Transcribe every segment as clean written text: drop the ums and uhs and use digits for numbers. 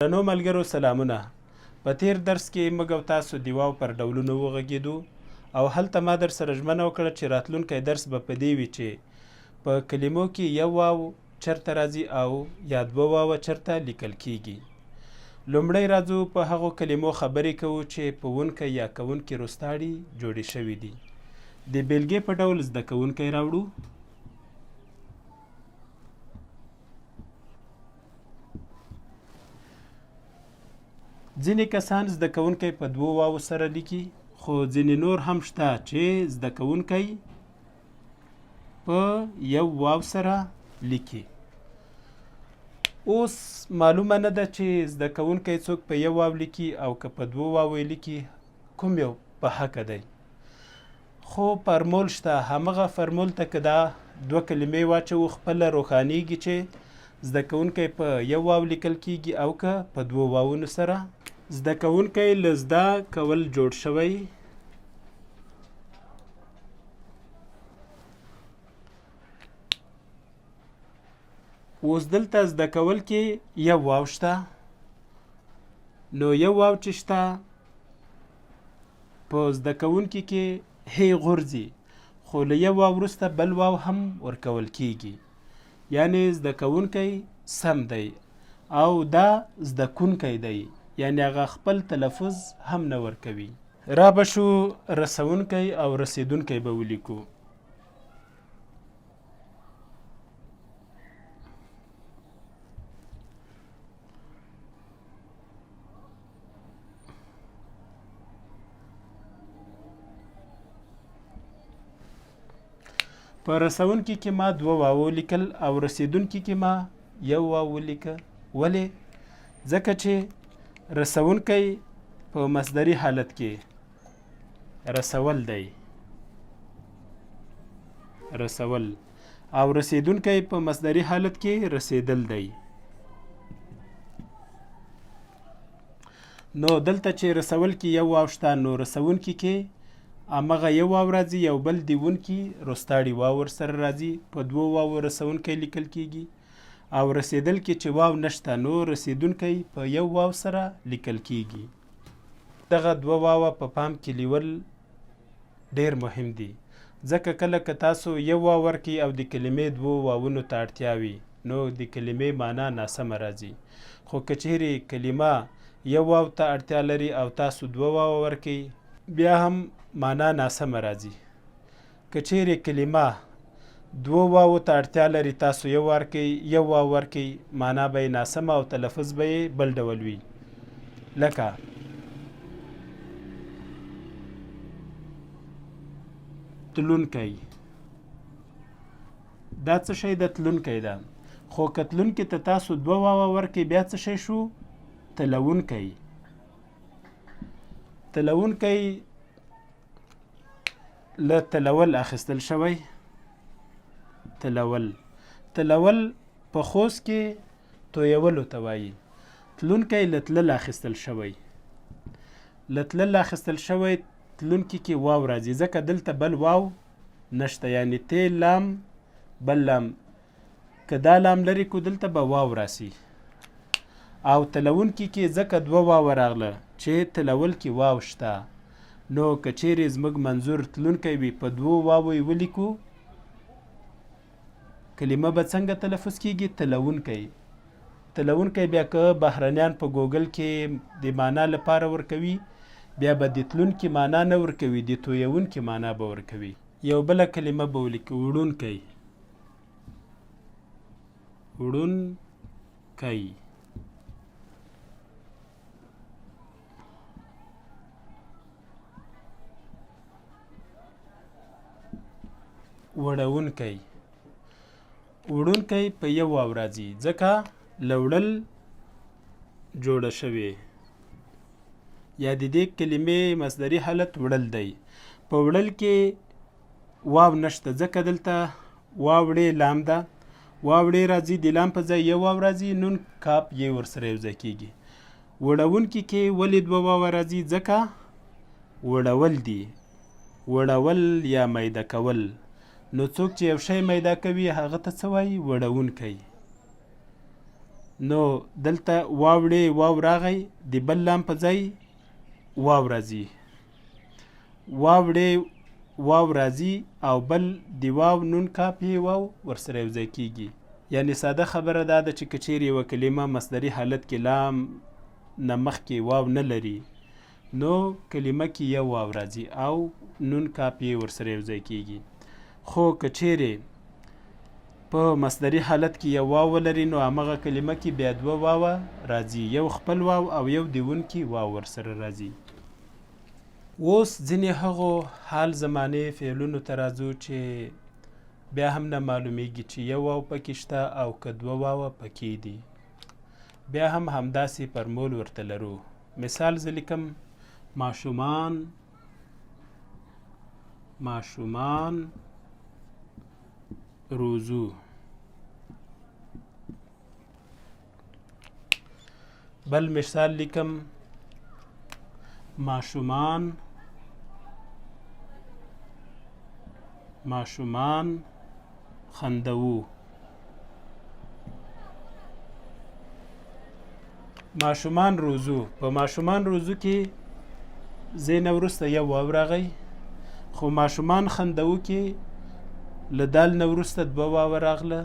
درنو ملګرو سلامونه! په تېر درس کې موږ او تاسو د واو پر ډولونو وغږېدو او هلته ما درسره ژمنه وکړه چې راتلونکی درس به په دې وي چې په کلمو کې یو واو چرته راځي او یا دوه واوه چرته لیکل کیږي. لومړی راځو په هغو کلمو خبرې کوو چې په وونکی یا کوونکي روستاړي جوړې شوې دي. د بېلګې په ډول زده کوونکی راوړو. ځینې کسان زده کوونکی په دوو واو سره لیکي، خو ځینې نور هم شته چې زده کوونکی په یو واو سره لیکي. اوس معلومه نه ده چې زده کوونکی څوک په یو واو لیکي او که په دوو واو یې لیکي، کوم یو په حقه دی. خو فرمول شته، همغه فرمول ته که دا دوه کلمې واچوو خپله روښانیږي چې زده کوونکی په یو واو لیکل کیږي او که په دوو واوونو سره. زده کوونکی له زده کول جوړ شوی. اوس دلته زده کول کې یو واو شته، نو یو واو چې شته په زده کوونکي کې هی غورځي، خو له یو واو وروسته بل واو هم ورکول کیږي، یعنی زده کوونکی سم دی او دا زده کونکی دی، یعنی هغه خپل تلفظ هم نه ورکوي. را به شو رسوونکی او رسیدونکی به ولیکو. په رسونکي کې ما دوه واو لیکل او رسیدونکي کې ما یو واو ولیکه. ولې؟ ځکه چې رسونکی په مصدري حالت کې رسول دی، رسول، او رسیدونکی په مصدري حالت کې رسیدل دی. نو دلته چې رسول کې یو واو شته، نو رسونکي کې همغه یو واو راځي، یو بل دیونکي روستاړي واو ورسره راځي، په دوو واو رسونکی لیکل کیږي. او رسیدل کې چې واو نشته، نو رسیدونکی په یو واو سره لیکل کیږي. دغه دوه واوه په پام کې لیول ډیر مهم دي، ځکه کله که تاسو یو واو ورکړئ او د کلمې دوو واوونو ته اړتیا وي، نو د کلمې معنا ناسمه راځي. خو که چیرې کلمه یو واو ته اړتیا لري او تاسو دوه واوه ورکړئ، بیا هم معنا ناسمه راځي. که چیرې کلمه دوو واوو ته اړتیا لري، تاسو یو ورکئ، یو واو ورکئ، معنا به یې ناسمه او تلفظ به یې بل ډول وي. لکه. تلونکی، دا څه شی ده؟ تلونکی ده. خو که تلونکي ته تاسو دوه واوه ورکئ، بیا څه شی شو؟ تلوونکی. تلوونکی له تلول اخیستل شوی. تلول، تلول په خوست کې تویولو ته وایي. تلونکی له تلل اخیستل شوی، له تلل اخیستل شوی. تلونکي کې واو راځي، ځکه دلته بل واو نشته، یعنی ت لام بل لام، که دا لام لرې کو دلته به واو راسي. او تلوونکي کې ځکه دوه واوه راغله چې تلول کې واو شته، نو که چیرې زموږ منظور تلونکی وي، په دوو واو یې ولیکو، کلمه به څنګه تلفظ کیږي؟ تلوونکی. تلوونکی بیا که بهرنیان په ګوګل کې د معنا لپاره ورکوي، بیا به د تلونکي معنا نه ورکوي، د تویونکي معنا به ورکوي. یو بله کلمه به ولیکو، وړونکی. وړونکی. وړونکی. وړونکی په یو واو راځي، ځکه له وړل جوړه شوې، یا د دې کلمې مصدري حالت وړل دی. په وړل کې واو نشته، ځکه دلته واوړې لام ده، واوړې راځي، د لام په ځای یو واو راځي، نون کاپ یې ورسره یو ځای کیږي. وړونکي کې ولې دوه واوه راځي؟ ځکه وړول دي، وړول یا میده کول. نو څوک چې یو شی میده کوي هغه ته څه وایي؟ وړونکی. نو دلته واوړې واو راغی، د بل لام په ځای واو راځي. واوړې واو راځي او بل د واو نون کاف یې واو ورسره یو ځای کیږي. یعنی ساده خبره دا ده چې که چیرې یوه کلمه مصدري حالت کې لام نه مخکې واو نه لري نو کلمه کې یو واو راځي او نون کاف یې ورسره یو ځای کیږي. خو که چیرې په مصدري حالت کې یو واو ولري نو همغه کلمه کې بیا دوه واوه راځي، یو خپل واو او یو دیونکي واو ورسره راځي. اوس ځینې هغو حال زمانې فعلونو ته راځو چې بیا هم نه معلومیږي چې یو واو پکې شته او که دوه واوه پکې دي. بیا هم همداسې فرمول ورته لرو. مثال زه لیکم ماشومان، ماشومان روزو. بل مثال لیکم ماشومان، ماشومان خندوو. ماشومان روزو، په ماشومان روزو کې زه نه وروسته یو واو راغی، خو ماشومان خندوو کې له دال نه وروسته دوه واوه راغله.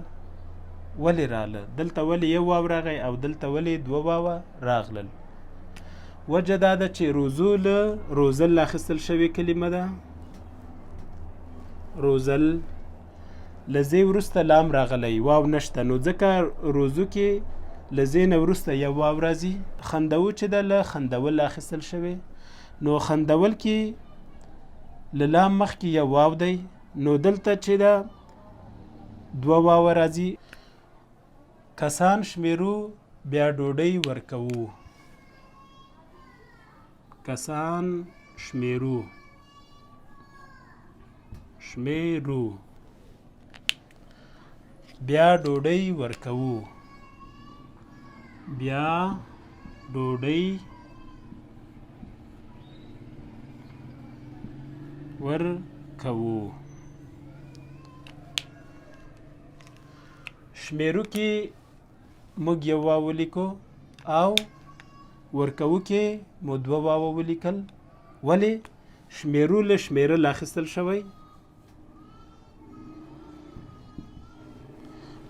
ولې راغله؟ دلته ولې یو واو راغی او دلته ولې دوه واوه راغلل؟ وجه دا ده چې روزو له روزل اخیستل شوې کلمه ده. روزل له زی وروسته لام راغلی، واو نشته، نو ځکه روزو کې له زی نه وروسته یو واو راځي. خندو چې ده له خندول اخیستل شوې، نو خندول کې له لام مخکې یو واو دی، نو دلته چې ده دوه واوه راځي. کسان شمیرو بیا ډوډۍ ورکوو. کسان شمیرو، شمیرو بیا ډوډۍ ورکوو، بیا ډوډۍ ورکوو. شمیرو کې موږ یو واو ولیکو او ورکوو کې مو دوه واو ولیکل. ولې؟ شمیرو له شمیرل اخیستل شوی،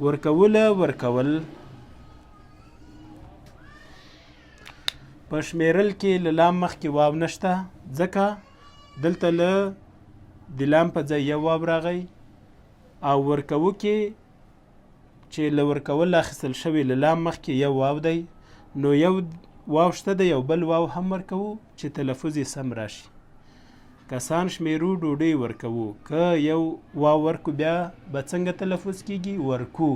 ورکوله ورکول. په شمیرل کې له لام مخکې واو نشته، ځکه دلته له د لام په ځای یو واو راغی، او ورکوو کې چې له ورکول اخیستل شوی له لام مخکې یو واو دی، نو یو واو شته دی، یو بل واو هم ورکوو چې تلفظ یې سم راشي. کسان شمیرو ډوډۍ ورکوو، که یو واو ورکو بیا به څنګه تلفظ کیږي؟ ورکو.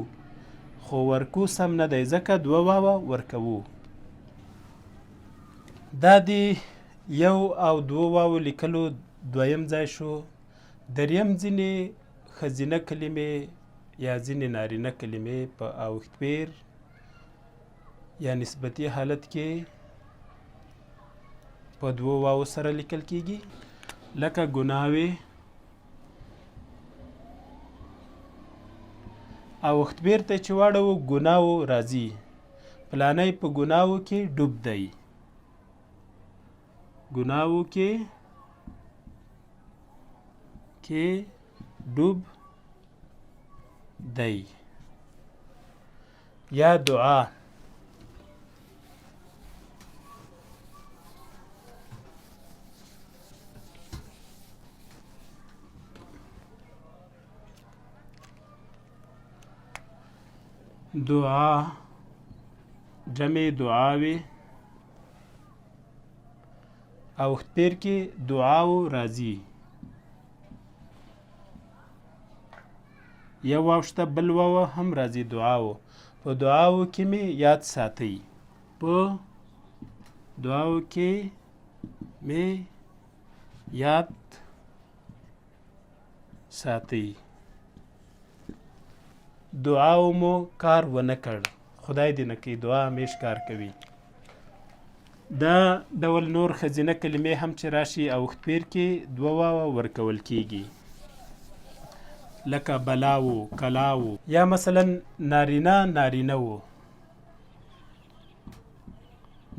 خو ورکو سم نه دی، ځکه دوه واوه ورکوو. دا دی یو او دوه واو لیکلو دویم ځای شو. دریم ځینې ښځینه کلمې یا ځینې نارینه کلمې په اوښتپیر یا نسبتي حالت کې په دوو واو سره لیکل کیږي، لکه ګناوې. اوښتپیر ته چې واړوو ګناو راځي، پلانی په ګناو کې ډوب دی، ګناو کې ډوب دی. یا دعا، دعا جمع دعاوې، او پیر کې دعاو راځي. یو واو شته بل واو هم راځي، دعاو. په دعاو کې مې یاد ساتئ، په دعاو کې مې یاد ساتئ. دعاو مو کار ونه کړ، خدای دې نه کوي، دعا همیش کار کوي. دا ډول نور ښځینه کلمې هم چې راشي اوښتپیر کې دوه واوه ورکول کیږي، لکه بلاو، کلاو. یا مثلا نارینه نارینه وو.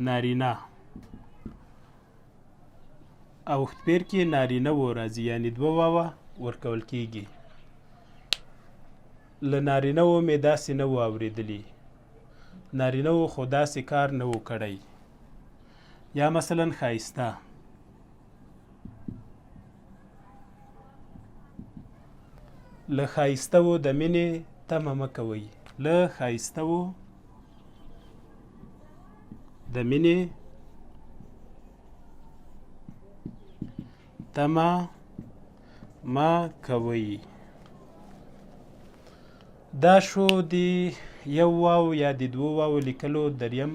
نارینه اوښتپېر کې نارینه وو راځي، یعنی دوه واوه ورکول کیږي. له نارینه وو مې داسې نه وو اورېدلي، نارینه وو خو داسې کار نه وو کړی. یا مثلا ښایسته، له ښایسته وو د مینې تمه مه کوئ، له ښایسته وو د مینې تمه مه کوئ. دا شو د یو واو یا د دوو واو لیکلو دریم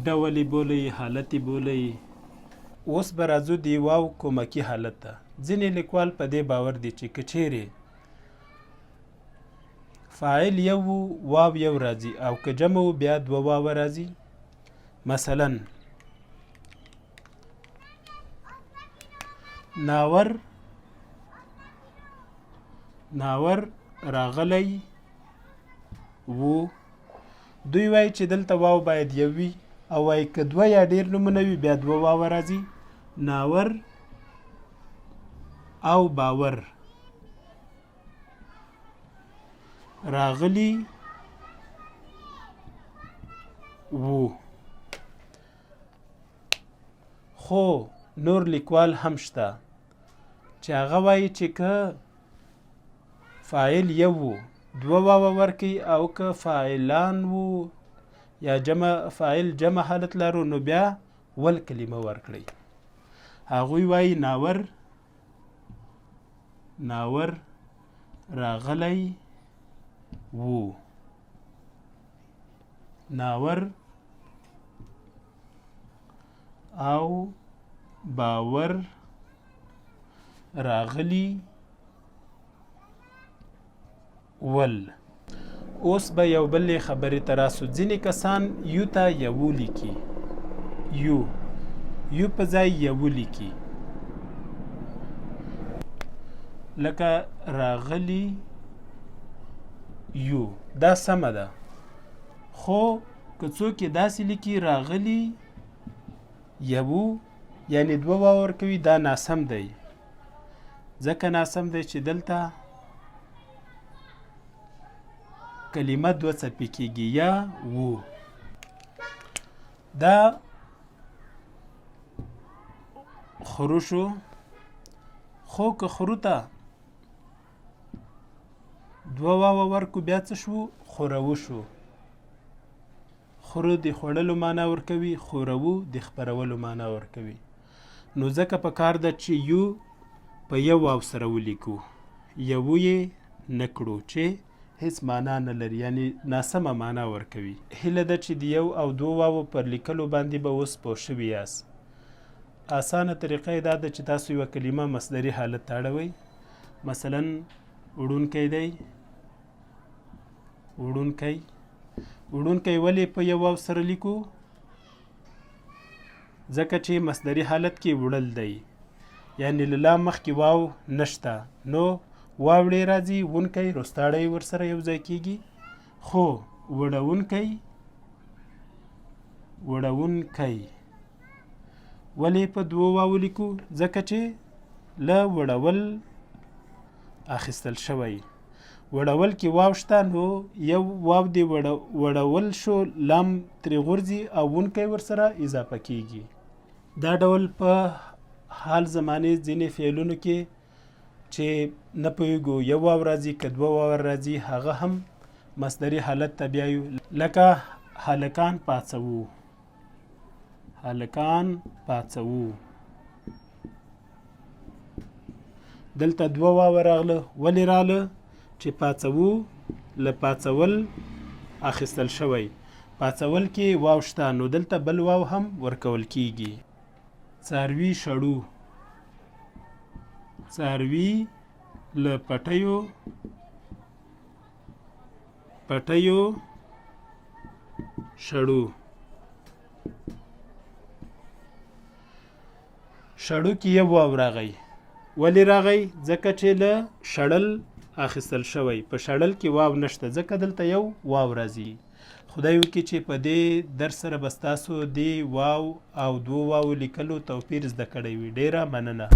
ډول یې بولئ، حالت یې بولئ. اوس به راځو د واو کومکي حالت ته. ځینې لیکوال په دې باور دي چې که چیرې فاعل یو وو واو یو راځي او که جمع وو بیا دوه واوه راځي. مثلا ناور ناور راغلی وو. دوی وایي چې دلته واو باید یو وي او وایي که دوه یا ډیر نومونه وي بیا دوه واوه راځي. ناور او باور راغلی وو. خو نور لیکوال هم شته چې هغه وایي چې که فاعل یو وو دوه واوه ورکوي او که فاعلان وو یا جمع فاعل جمع حالت لرو نو بیا ول کلمه ورکړئ. هغوی وایي ناور ناور راغلی وو، ناور او باور راغلی ول. اوس به یو بلې خبرې ته راسو. ځینې کسان یو ته یو لیکي، یو یو په ځای یو لیکي، لکه راغلی یو، دا سمه ده. خو که څوک یې داسې لیکي راغلی یو، یعنی دوه واو ورکوي، دا ناسم دی. ځکه ناسم دی چې دلته کلمه دوه څپې کېږي، یا وو. دا خرو شو، خو که خرو ته دوه واوه ورکو بیا څه شو؟ خورو شو. خره د خوړلو معنا ورکوي، خورو د خپرولو معنا ورکوي. نو ځکه په کار ده چې یو په یو واو سره ولیکو، یو یې نه کړو چې هیڅ معنا نه لري، یعنی ناسمه معنا ورکوي. هیله ده چې د یو او دوو واو پر لیکلو باندې به اوس پوه شوي یاست. اسانه طریقه یې دا ده چې تاسو یوه کلمه مصدري حالت ته اړوئ. مثلا وړونکی دی، وړونکی، وړونکی ولې په یو واو سره لیکو؟ ځکه چې مصدري حالت کې وړل دی، یعنی له لام مخکې واو نشته، نو واوړې راځي، وونکی روستاړی ورسره یو ځای کیږي. خو وړونکی، وړونکی ولې په دوو واو لیکو؟ ځکه چې له وړول اخیستل شوی. وړول کې واو شته، نو یو واو دی وړول شو، لام ترې غورځي او وونکی ورسره اضافه کیږي. دا ډول په حال زمانې ځینې فعلونو کې چې نه پوهېږو یو واو راځي که دوه واو راځي، هغه هم مصدري حالت ته بیایو، لکه هلکان پاڅوو، هلکان پاڅوو. دلته دوه واوه راغله، ولې راغله؟ چې پاڅوو له پاڅول اخیستل شوی، پاڅول کې واو شته، نو دلته بل واو هم ورکول کیږي. څاروي شړو، څاروي له پټیو پټیو شړو، شړو کې یو واو راغی، ولې راغی؟ ځکه چې له شړل اخیستل شوی، په شړل کې واو نشته، ځکه دلته یو واو راځي. خدای وکړي چې په دې درس سره به ستاسو د واو او دوو واو لیکلو توپیر زده کړی وي. ډېره مننه.